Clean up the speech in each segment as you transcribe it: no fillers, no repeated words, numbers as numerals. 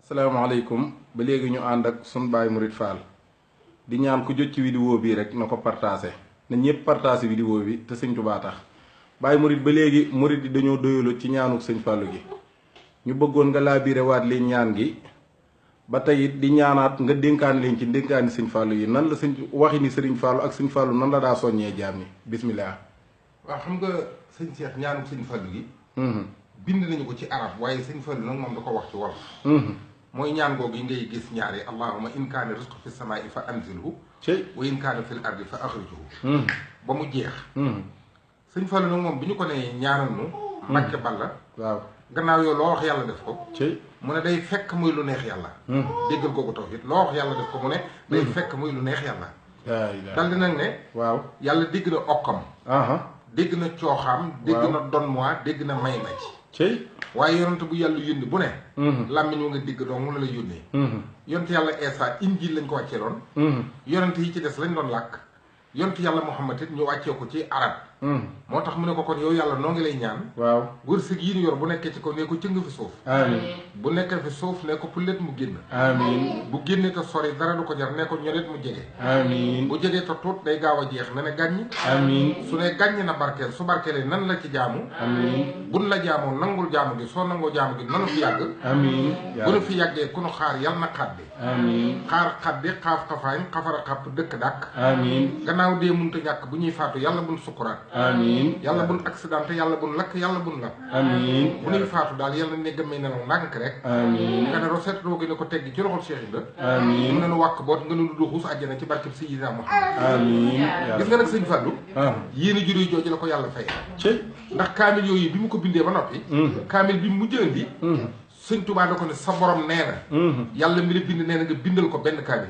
asalaamaaleykum ba léegi ñu ànd ak sun baay Murid Fall di ñaan ku jot ci vidéo bii rek na ko partagé na ñëpp partagé vidéo bi te sëñ Tuubaa tax Baay Murid ba léegi murid yi dañoo doyalu ci ñaanuk sëñ Fallu gi ñu bëggoon nga laabiire waat leen ñaan gi ba tey it di ñaanaat nga dénkaan leen ci dénkaani sëñ Fallu yi nan la sëñ waxi ni sëriñ Fallu ak sëñ Fallu nan la daa soññee jaam ñi bismillah. waaw xam nga sëñ Cheikh ñaanuk sëñ Fallu gi bind nañu ko ci arab waaye sëñ Fallu nag moom da ko wax ci wolof. mooy ñaan googu yi ngay gis ñaari allahuma in kaana risqu fi samaai fa anzilhu wa in kaana fil ardi fa axrijhu ba mu jeex sëñ Fallu nag moom bi ñu ko ne ñaanal nu Mbàkke Balla waaw gannaaw yow loo wax yàlla def ko ci mu ne day fekk muy lu neex yàlla déggal googu tawhid loo wax yàlla def ko mu ne day fekk muy lu neex yàlla dal di nag ne waaw yàlla dégg na okkam dégg na cooxaam dégg na don moi dégg na may ma ci waaye yonent bu yàlla yónni bu ne làmmiñ wa nga digg doon mu la lay yónnee yonent yàlla Eesa injil lañ ko wàccee doon yonent yi ci des lañ doon làkk yonent yàlla Muhammad it ñu wàccee ko ci arab moo tax mu ne ko kon yow yàlla noo ngi lay ñaan waaw wërsëg yi ñu yor bu nekkee ci kaw ne ko cëng fi suuf amiin bu nekkee fi suuf ne ko pullet mu génn amiin bu génnee te sori dara du ko jar ne ko ñoret mu jege amiin bu jegee te tuut day gaaw a jeex ne ne gàññi amiin su ne gàññi na barkeel su barkeelee nan la ci jaamu amiin buñ la jaamoo nangul jaamu gi soo nangoo jaamu gi nanu fi yàgg amiin bu nu fi yàggee ku nu xaar yal na xaddi amiin xaar xaddi xaaf xafaañ xafara xapp dëkk dàkk amiin gannaaw dee munta ñàkk bu ñuy faatu yàlla buñ sukkuraat amiin yàlla buñ accidenté yàlla buñ lakk yàlla buñ lakk amiin bu ñuy faatu daal yàlla ne gëmmee nelaw ndànk rek amiin nga ne roset doo gën a ko teggi ci loxol Cheikh Ibra amiin mu ne nu wàkk boot nga nu duxus àjjana ci barkeb Sayyidina Muhammad amiin gis nga nag sëñ Fallu yéeni juré jooju la ko yàlla fay ci ndax kaamil yooyu bi mu ko bindee ba noppi kaamil bi mu mujj andi sëñ Tuubaa da ko ne sa borom nee na yàlla mi la bind nee na nga bindal ko benn kaamil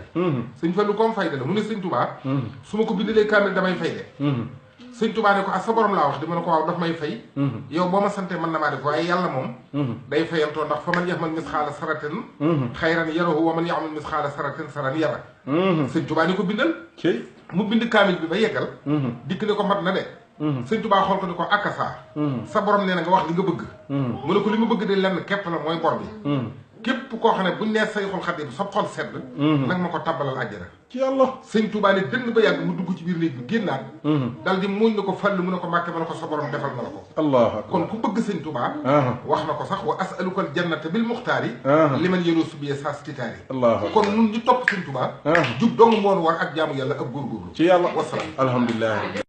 sëñ Fallu comme fayda la mu ne sëñ Tuubaa su ma ko bindalee kaamil damay fay de sëñ Tuubaa ne ko sa borom laa wax di ma ne ko waaw daf may fay yow boo ma santee mën na maa def waaye yàlla moom day fayantoo ndax fa man yaxmal misxaala saratin xayran yarahu wa man yaxmal misxaala saratin saran yara sëñ Tuubaa ni ko bindal mu bind kaamil bi ba yeggal dikk ne ko mat na de sëñ Tuubaa xool ko ni ko akasa sa borom nee na nga wax li nga bëgg mu ne ko li ma bëgg de lenn képp la mooy bor bi képp koo xam ne buñ nee Sayxul Xadiim sa xol sedd nag ma ko tabbalal àjjana ci yàlla sëñ Tuubaa ne dënn ba yàgg mu dugg ci biir néeg bi génnaat dal di muñ na ko Fallu mu ne ko Mbàkke ma ne ko sa borom defal na la ko allah kon ku bëgg sëñ Tuubaa wax na ko sax wa asaluka al jannata bil muxtaari liman yenu subiye saas titaari kon nun ñu topp sëñ Tuubaa jub dong moon war ak jaamu yàlla ak góorgóorlu ci yàlla wasalaam alhamdulilah